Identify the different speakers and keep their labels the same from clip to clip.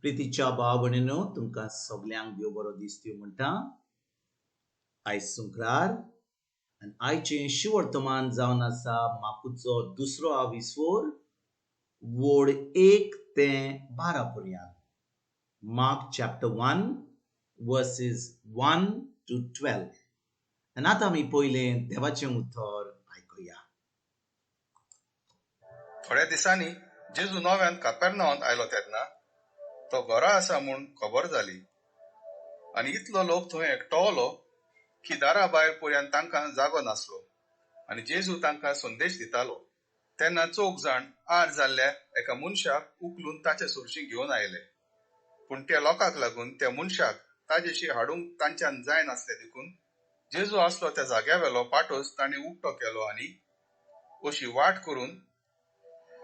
Speaker 1: प्रितीच्या भाव भयणीनो, तुमकां सगल्यांक देव बरो दीस दिवं म्हणटा. आयज शुक्रार आनी आयचें शिवर्तमान जावन आसा माकुचो दुसरो आविस्वोर वोड 1 ते 12 पर्यंत. Mark chapter 1 verses 1 to 12. आनी आतां आमी पयलें देवाचें उतर आयकुया.
Speaker 2: थोड्या दिसांनी जेजू नव्यान कापेर्नावांत आयलो तेन्ना तो घरा आसा म्हूण खबर जाली आनी इतलो लोक थंय एकटवलो की दारा भायर पर्यंत तांकां जागो नासलो आनी जेजू तांकां संदेश दितालो. तेन्ना चौग जाण आर जाल्ल्या एका मनशाक उखलून ताचे सरशी घेवन आयले. पूण त्या लोकांक लागून त्या मनशाक ताजेशी हाडूंक तांच्यान जायनासलें देखून जेजू आसलो त्या जाग्यावेलो पाटोस तांणी उक्तो केलो आनी अशी वाट करून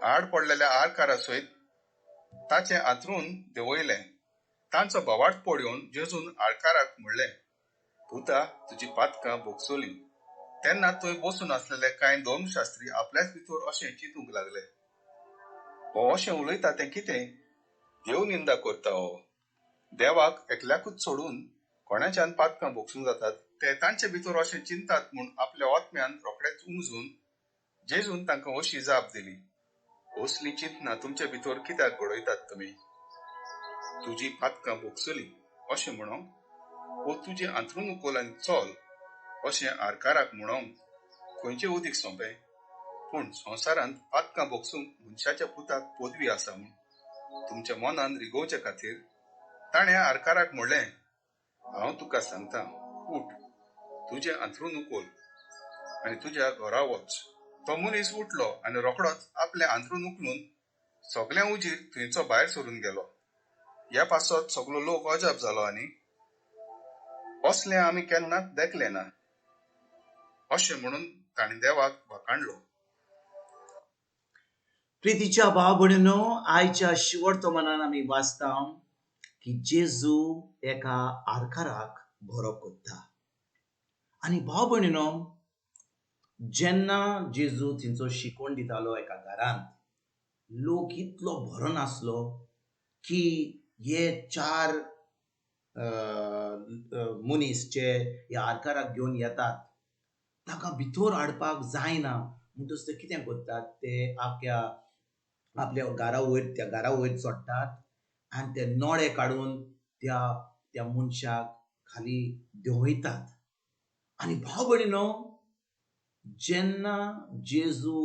Speaker 2: आड पडलेल्या आरकारा सयत ताचें आंतरून देंवयलें. तांचो बोवाट पळोवन जेजून आडकाराक म्हणलें, पुता, तुजी पातकां भोगसलीं. तेन्ना थंय बसून आसलेले कांय धर्मशास्त्री आपल्याच भितर अशें चिंतूंक लागले, हो अशें उलयता तें कितें? देव निंदा करता हो. देवाक एकल्याकूच सोडून कोणाच्यान पातकां भोगसूंक जातात? ते तांचे भितर अशें चिंतात म्हूण आपल्या आत्म्यान रोखडेच उमजून जेजून तांकां अशी जाप दिली, असलीं चिंतना तुमचे भितर कित्याक घडयतात तुमी? तुजी पातकां भोगसलीं अशें म्हणोंक वो तुजें आंतरून उखल आनी चल अशें आरकाराक म्हणोंक खंयचें उदीक सोंपें? पूण संवसारांत पातकां भोगसूंक मनशाच्या पुताक पदवी आसा म्हूण तुमच्या मनान रिगोवचे खातीर ताणें आरकाराक म्हणलें, हांव तुका सांगता, उठ, तुजें आंतरून उखल आनी तुज्या घरा वच. तो मनीस उठलो आनी रोखडोच आपलें आंतरून उखलून सगळ्यां उजीर थंयचो भायर सरून गेलो. ह्या पासत सगलो लोक अजाप जालो आनी असलें आमी केन्नाच देखलें ना अशें म्हणून ताणें देवाक वाखाणलो.
Speaker 1: प्रितीच्या भाव भयणीनो, आयच्या शिवर्तमानान आमी वाचता की जेजू एका आरकाराक बरो करता. आनी भाव भयणीनो, जेन्ना जेजू थंयचो शिकवण दितालो एका घरांत, लोक इतलो बरो नासलो की हे चार मनीस जे ह्या आरकाराक घेवन येतात ताका भितर हाडपाक जायना. म्हणटच ते कितें करतात, ते आपल्या आपल्या घरा वयर त्या घरा वयर चडटात आनी ते नळे काडून त्या त्या मनशाक खाली देंवयतात. आनी भाव भयणीनो, जेन्ना जेजू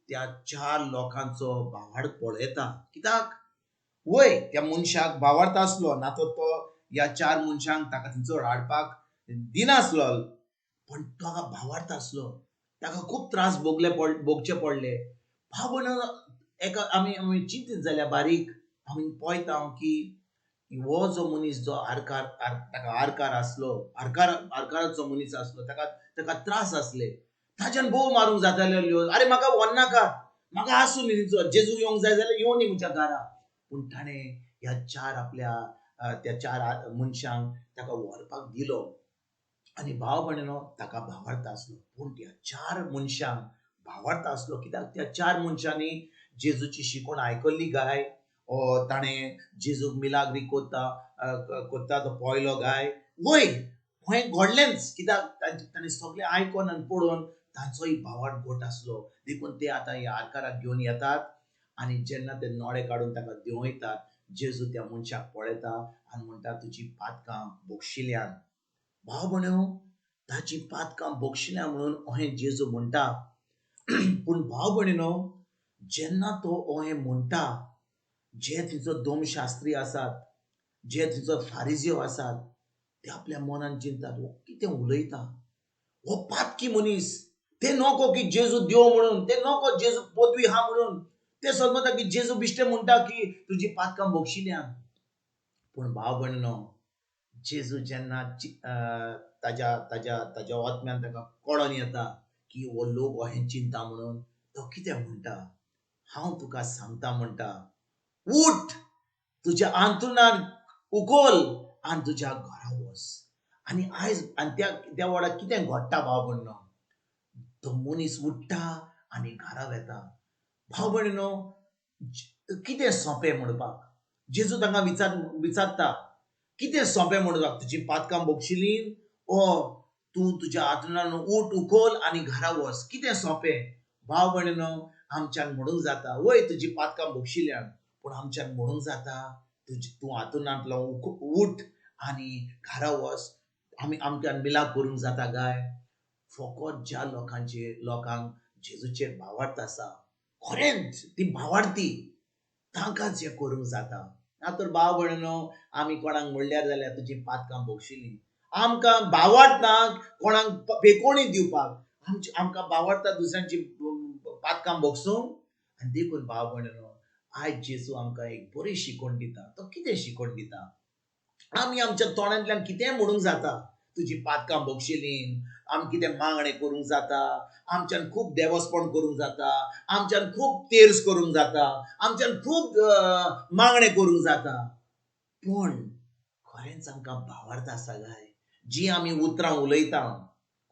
Speaker 1: त्या चार लोकांचो भावार्थ पळयता, कित्याक वय त्या मनशाक भावार्थ आसलो ना तर तो ह्या चार मनशांक ताका थंयसर हाडपाक दिनासलो, पण ताका भावार्थ आसलो, ताका खूब त्रास भोगचे पडले. भाव भयणीनो, एका आमी आमी चिंतीत जाल्यार बारीक आमी पळयता की हो जो मनीस जो आरकार ताका आरकार आसलो, आरकाराचो मनीस आसलो, ताका ताका त्रास आसले, ताच्यान भोव मारूंक जाताल्यो, अरे म्हाका व्हरनाका, म्हाका आसूं न्ही तिचो, जेजू येवंक जाय जाल्यार येवं न्ही म्हज्या घरा. पूण ताणें ह्या चार आपल्या त्या चार मनशांक ताका व्हरपाक दिलो. आनी भाव भयणीनो, ताका भावार्थ आसलो, पूण त्या चार मनशांक भावार्थ आसलो कित्याक त्या चार मनशांनी जेजूची शिकवण आयकल्ली गाय, ताणें जेजूक मिलाग्री कोत्ता कोत्ता तो पळयलो गाय, वय हें घडलेंच कित्याक ताणें सगळें आयकोन आनी पळोवन तांचोय भावार्थ घट आसलो. देखून ते आतां ह्या आरकाराक घेवन येतात आनी जेन्ना ते नळे काडून ताका देंवयतात, जेजू त्या मनशाक पळयता आनी म्हणटा, तुजी पातकां भोगशिल्यान. भाव भयणीनो, ताची पातकां भोगशिल्या म्हणून अहें जेजू म्हणटा. पूण भाव भयणीनो, जेन्ना तो अहें म्हणटा, जे थंयचो धर्मशास्त्री आसात, जे थंयचो फारिजियो आसात, ते आपल्या मनान चिंतात, हो कितें उलयता, हो पातकी मनीस, ते नको की जेजू देव म्हणून, ते नको जेजू पदवी आहा म्हणून, ते समजता की जेजू बिश्टे म्हणटा की तुजी पातकां भोगशिल्यान. पूण भाव भयणीनो, जेजू जेन्ना ताज्या ताज्या ताज्या आत्म्यान ताका कळोन येता की हो लोक अहें चिंता म्हणून, तो कितें म्हणटा, हांव तुका सांगता म्हणटा, उठ, तुज्या आंतरुणार उखल आनी तुज्या घरा वच. आनी आयज आनी त्या त्या वेळार कितें घडटा भाव भयणीनो, तो मनीस उठ्ठा आनी घरा वेता. भाव भयणीनो, कितें सोंपें म्हणपाक, जेजू तांकां विचारता कितें सोंपें म्हणून तुजी पातकां भोगशिलीं ओ तूं तुज्या हातुणान उठ उखोल आनी घरा वच. कितें सोंपें भाव भयणीनो, आमच्यान म्हणूंक जाता वय तुजी पातकां भोगशिल्यान, पूण आमच्यान म्हणूंक जाता तुजी तूं हातुणांतलो उठ आनी घरा वच. आमी आमच्यान मिलाप करूंक जाता काय? फकत ज्या लोकांचेर लोकांक जेजूचेर भावार्थ आसा, खरेंच ती भावार्थी, तांकांच हें करूंक जाता. ना तर भाव भयणीनो, आमी कोणाक म्हणल्यार जाल्यार तुजी पातकां भोगशिलीं, आमकां भावार्थ ना कोणाक पेकोणी दिवपाक, आमकां भावार्थ दुसऱ्यांची पातकां भोगसूंक. आनी देखून भाव भयणीनो, आयज जेजू आमकां एक बरी शिकवण दिता. तो कितें शिकवण दिता? आमी आमच्या तोंडांतल्यान कितेंय म्हणूंक जाता, तुजी पातकां भोगशिलीं, आमी कितें मागणें करूंक जाता, आमच्यान खूब देवस्पण करूंक जाता, आमच्यान खूब तेर्स करूंक जाता, आमच्यान खूब मागणें करूंक जाता, पूण खरेंच आमकां भावार्थ आसा काय जी आमी उतरां उलयता?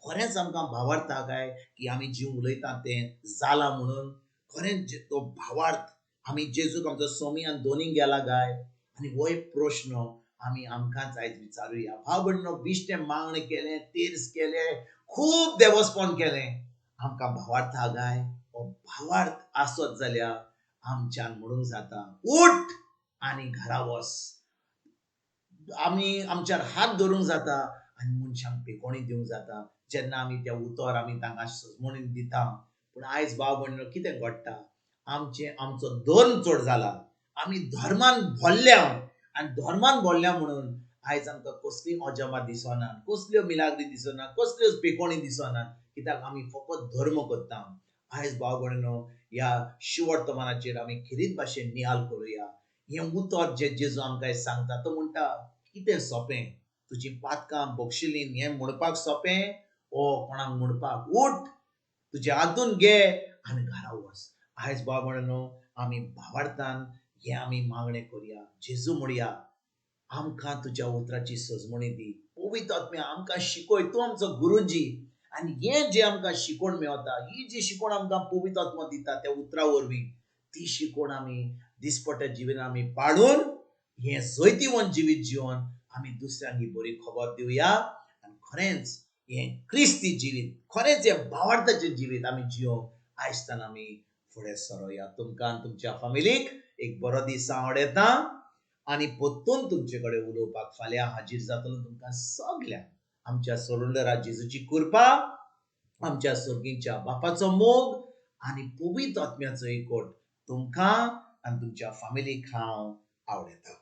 Speaker 1: खरेंच आमकां भावार्थ आसा काय की आमी जी उलयता तें जालां म्हणून? खरेंच तो भावार्थ आमी जेजूक आमचो सोमी आनी दोनी गेला काय? आनी हो एक प्रश्न आमी आमकांच आयज विचारुया. भाव भयणीनो, बिश्टें मागणें केलें, तेर्स केलें, खूब देवस्पण केलें, आमकां भावार्थ आसा काय? हो भावार्थ आसत जाल्यार आमच्यान म्हणूंक जाता उठ आनी घरा वच. आमी आमच्यार हात धरूंक जाता आनी मनशांक पेकोणी दिवंक जाता जेन्ना आमी त्या उतर आमी तांकां सजमणी दिता. पूण आयज भाव भयणीनो कितें घडटा? आमचो धर्म चड जाला, आमी धर्मान भरल्या, आनी धर्मान भरल्या म्हणून आयज आमकां कसली अजमा दिसना, कसल्यो मिलाग्री दिसना, कसल्यो पेकोणी दिसना, कित्याक आमी फकत धर्म करता. आयज भाव भयणीनो, ह्या शिवर्तमानाचेर आमी खेरीत भाशेन निहाल करुया. हें उतर जें जेजू आमकां सांगता, तो म्हणटा कितें सोंपें तुजी पातकां भोगशिलीं हें म्हणपाक सोंपें ओ कोणाक म्हणपाक उठ तुजें हातून घे आनी घरा वच. आयज भाव भयणीनो, आमी भावार्थान हें आमी मागणें करुया. जेजू म्हणया आमकां तुज्या उतराची सजमणी दी, पवित्र आत्म्या आमकां शिकय, तूं आमचो गुरुजी, आनी हें जें आमकां शिकवण मेळता, ही जी शिकवण आमकां पवित्र आत्मो दिता त्या उतरा वरवीं, ती शिकवण आमी दिसपट्ट्या जिवितांत आमी पाळून हें जैतिवंत जिवीत जिवन आमी दुसऱ्यांक ही बरी खबर दिवया. आनी खरेंच हें क्रिस्ती जिवीत, खरेंच हें भावार्थाचें जिवीत आमी जिवंक आयजतान आमी फुडें सरोया. तुमकां आनी तुमच्या फामिलीक एक बरो दीस आवडटा आनी परतून तुमचे कडेन उलोवपाक फाल्यां हाजीर जातलो. तुमकां सगल्यांक आमच्या सोडूनरा जेजूची कृपा, आमच्या सर्गीच्या बापाचो मोग आनी पवित्र आत्म्याचो एकवट तुमकां आनी तुमच्या फामिलीक हांव आवडटा.